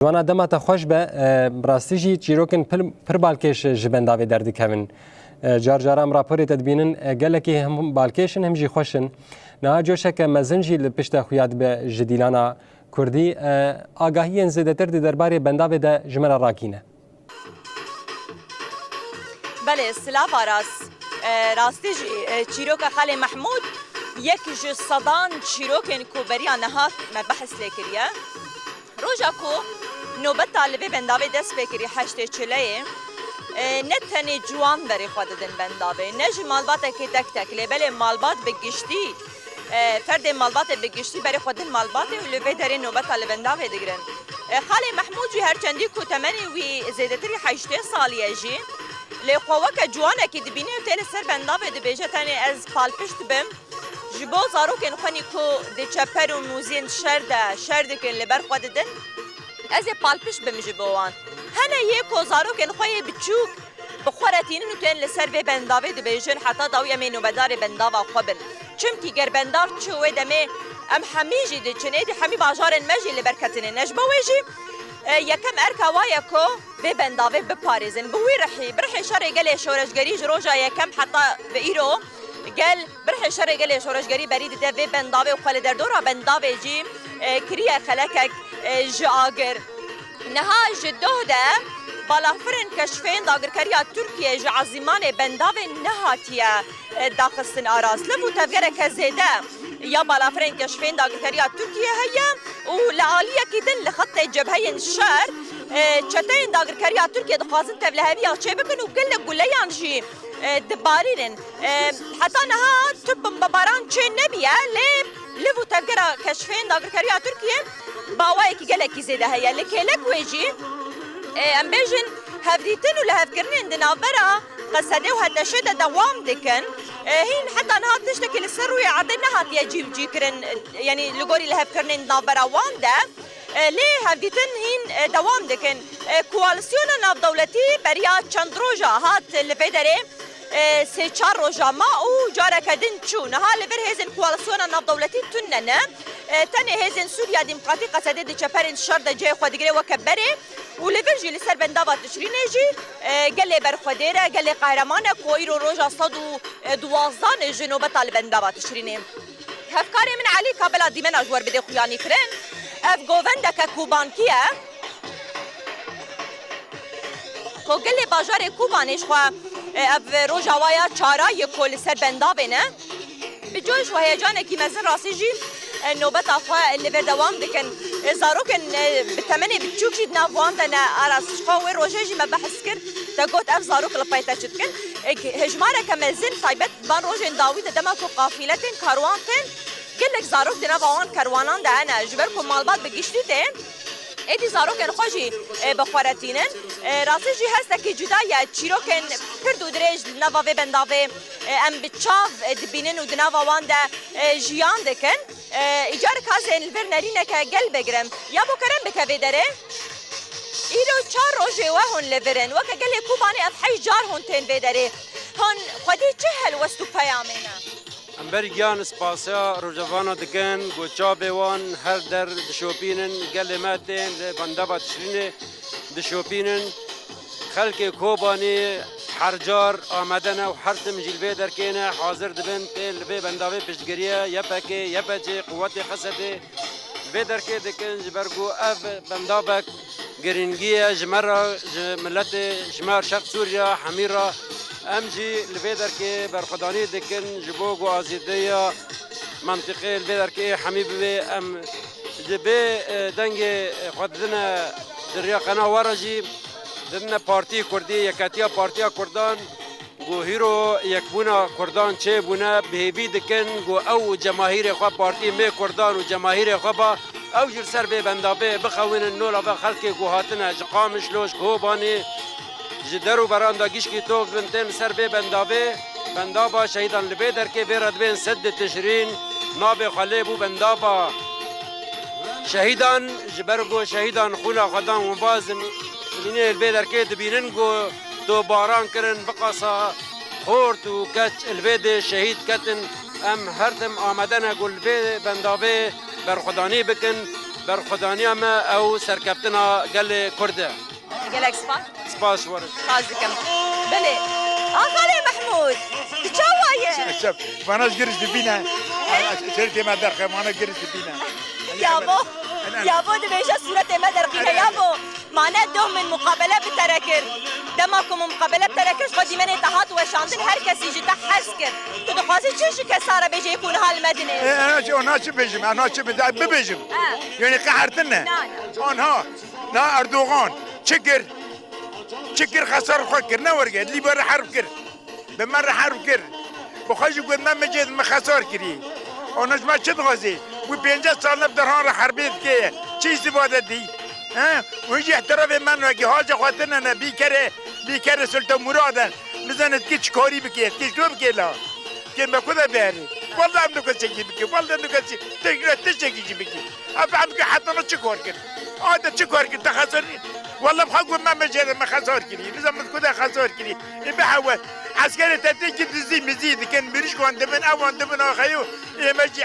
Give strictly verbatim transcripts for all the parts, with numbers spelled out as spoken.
Wana dema te xweş be, e, bi rastî jî çîrokên pir, pir balkêş ji bendavê derdikevin. E, car caran raporê te dibînin, e, gelekî hem balkêş in hem jî xweş in. Niha coşeke mezin jî li pişta xuya dibe ji dîlana kurdî. E, agahiyên zêdetir di derbarê bendavê de ji me re rakîne. Belê, silav Aras. E, rastî jî, e, çîroka Xalê Mehmûd yek ji sedan çîrokên ku beriya niha me behs lê kiriye. Roja ku nobeta li vê bendavê dest pê kirî heştê çileyê, e, ne tenê ciwan berê xwe didin bendavê, ne ji malbatekê tek tek, lê belê malbat bi giştî, e, ferdê malbatê bi giştî berê xwe din malbatê û li vê derê nobeta li bendavê digirin. E, Xalê Mehmûd jî her çendî ku temenê wî zêdetirî heştê salî ye jî, lê xwe weke ciwanekî dibîne û tê li ser bendavê dibêje, tenê ez palpişt bim. Ji bo zarokên xwe nî ku di çeper û mûziyên şer de şer dikin, li ber xwe didin, ez ê palpişt bim ji bo wan. Hene yê ku zarokên xwe yê biçûk bi xwe re tînin û tên li ser vê bendavê dibêjin, heta dawî em ê nobedarê bendava xwe bin. Çimkî ger bendav çû wê demê em hemî jî diçin, êdî hemî bajarên me jî li ber ketine ne. Ji bo wê jî, e, yekem erka wa ye ku vê bendavê biparêzin. Bi wî rihî, bi rihê şerê gelê şoreşgerî ji roja yekem heta bi îro, gel bi rihê şerê gelê şoreşgerî berî dide vê bendavê û xwe li derdora bendavê jî, e, kiriye xelekek, e, ji agir. Niha ji doh de balafirên keşfên dagirkeriya Tirkiye ji ezîmanê bendavê nehatiye, e, daxistin arast. Liv û tevgereke zêde ya balafirên keşfên dagirkeriya Tirkiye heye û li aliyekî din li xetê cebheyên şer, e, çeteyên dagirkeriya Tirkiye dixwazin tevliheviya çêbikin û gelek guleyan jî, e, dibarînin. E, heta niha tu bombebaran çê nebiye, lê liv û tevgera keşfên dagirkeriya Tirkiye bi awayekî gelekî zêde heye. Li kêlek wê jî, e, em bêjin, hevdîtin û lihevkirinên di navbera Qesedê û Heteşê de dewam dikin. E, hîn heta niha tiştekî li ser rûyê erdê nehatiye cîbicîkirin, e, yanî li gorî lihevkirinên di navbera wan de. E, lê hevdîtin hîn, e, dewam dikin. E, koalîsyona navdewletî beriya çend roja hat li vê derê, e, sê çar roja ma û careke din çû. Niha li vir hêzên koalîsyona navdewletî tune ne. E, tenê hêzên Sûriya Demokratîk Qesedê di çeperên şer de cihê xwe digire weke berê û li vir jî li ser bendava Tişrînê jî, e, gelê berxwedêr e, gelê qehreman e ku îro roja sed û duwazdeh e ji nobeta li bendava Tişrînê. Hevkarê min Elî, ka bila dîmena ji we re bidê xuyanîkirin. Ev govendeke Kobankî ye. Ku gelê bajarê Kobanê ji xwe, e, ev roja wa ya çara ye ku li ser bendavê ne. Bi coş û heyecanekî mezin rastî jî, e, nobeta xwe li vir dewam dikin. E, zarokên, e, bi temenê biçûk jî di nav wan de ne. Aras, ji xwe wê rojê jî me behs kir. Te got ev zarok li pey te çi dikin. E, hejmareke mezin taybet Van rojên dawî de dema ku qafîle tên karwan tên, gelek zarok di nava wan kerwanan de hene. Ji ber ku malbat bi giştî tên, êdî zarokên xwe jî, e, bi xwe re tînin. E, rastî jî hestekî cuda ye. Çîrokên pird û dirêj li nava vê bendavê, e, em bi çav, e, dibînin û di nava wan de, e, jiyan dikin. E, îcar ka ez ê li vir nerîneke gel bigirim. Ya bo kerem bike vê derê. Îro çar rojê we hûn li vir in. Weke gelê Kobanê ev heşt car hûn tên vê derê. Hûn xwedî çi helwest û peyamê ne? Em berî giyan spasiya rojevana dikin, ku çavê wan her der dişopînin, gelê me tên li bendava Tişrînê dişopînin. Xelkê Kobanê her car amade ne û her tim jî li vê derkê ne, hazir dibin, tên li vê bendavê piştgiriye Y P G, Y P G, quwetê Xesedê li vê derkê dikin, ji ber ku ev bendavek girîngî ye ji me re, ji miletê, ji me Şerq Sûriya hemî re. Em jî li vê derkê berxwedanî dikin ji bo ku azîdiya mentiqê li vê derkê hemî bibe. Em di vê, e, dengê xwe didine di riya qena we re jî, didine Partî Kurdî, Yeketiya Partiya Kurdan, ku hîro yekbûna Kurdan çêbûne, bi hêvî dikin ku ew û cemahîrê xwe, partî mê Kurdan û cemahîrê xwe ba, ew jî li ser vê bendavê bixewînin, nola ve xelkê ku hatine ji Qamişlo, ji Kobanê, ji der û beran de gişkî top bin tên li ser vê bendavê. Bendava şehîdan li vê derkê vê re dibên Seddê Tişrîn, navê xwe lê bû bendava şehîdan, ji ber ku şehîdan xûna xwe dan, û bazim li vê derkê dibînin ku topbaran kirin, biqasa xort û keç li vê dê şehîd ketin. Em her tim amade ne ku li vê bendavê berxwedanî bikin. Berxwedaniya me ew serkeftina gelê Kurd e. Gelek spas. Spas ji we re. Spas dikim. Belê. A Xalê Mehmûd, tu çawa ye? Çap, vana ji giriş dibîne. Serê tê me derxe, vana giriş dibîne. Yabo, yabo dibêje sûretê me derxîne, yabo. Mane doh min muqabele bi te re kir. Dema ku min muqabele bi te re kir, ji xwe dîmenê te hat weşandin, her kesî ji te hez kir. Tu dixwazî çi ji kesa re bêjî ku niha li me dinê? E, e, ona çi bêjim, ona çi bêjim, bibêjim. Ha. Yani qehertin ne? Na, na. Anha, na Erdogan, çi kir? Çi kir, xesar xwe kir, ne werge, li ber herb kir. Bi me re herb kir. Bi xwe jî got me mecêd me xesar kirî. Ona ji me çi dixwazî? Wî pênceh sal ne bi derhan re herbê dike. Çi îstîfade dî? He? Wî jî îhtirafê me nake, haca xwe tine ne, bî kerê, bî kerê Sultan Murad e. Nizane dikê çi karî bike, dikê ji to bike la. Kê me ku de berê. Walla em dikê çekî bike. Walla em dikê çi-, tiştekî jî bike. Ev em ki heta me çi kar kir? A te çi kar kir? Te xesar. Walla bi xwe got me, me jê re me xesar kirî. Nizam min ku de xesar kirî. Ê bihewe. Eskerê te tê ki dizî mizî dikin. Mirîşkan dibin, ewan dibin axeyo. Ê me jî,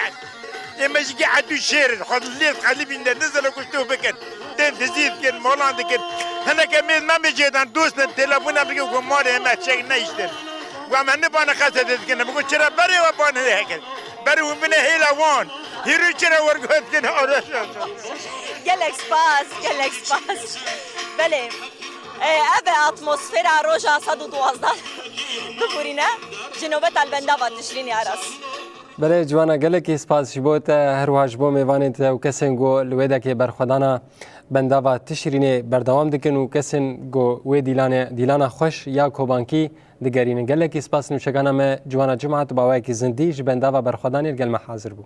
ê me jî ki edû şêr in. Xwe lê xelîbîn de nizane ku ji to bikin. Tên dizî dikin, molan dikin. Hineke mêz me me jê dan dost in. Telefona bike ku malê me çek neyiştin. Ku em hene bane qesede dikin. Biko çira berê we bane heke. Berê we bine hêla wan. Hîrû çira wergot kin. Gelek spas, gelek spas. Belê. E, ev e atmosfera roja sed û duwazdeh. Bibûrîne. Ji nobeta li bendava Tişrînê Aras. Belê, Ciwana, gelekî spas ji bo te, her wiha ji bo mêvanên te û kesên ku li wê dekê berxwedana bendava Tişrînê berdewam dikin û kesên ku wê dîlanê, dîlana xweş ya kobankî digerînin. Gelekî spas nûçegana me Ciwana Cuma, tu bi awayekî zindî ji bendava berxwedanê li gel me hazir bû.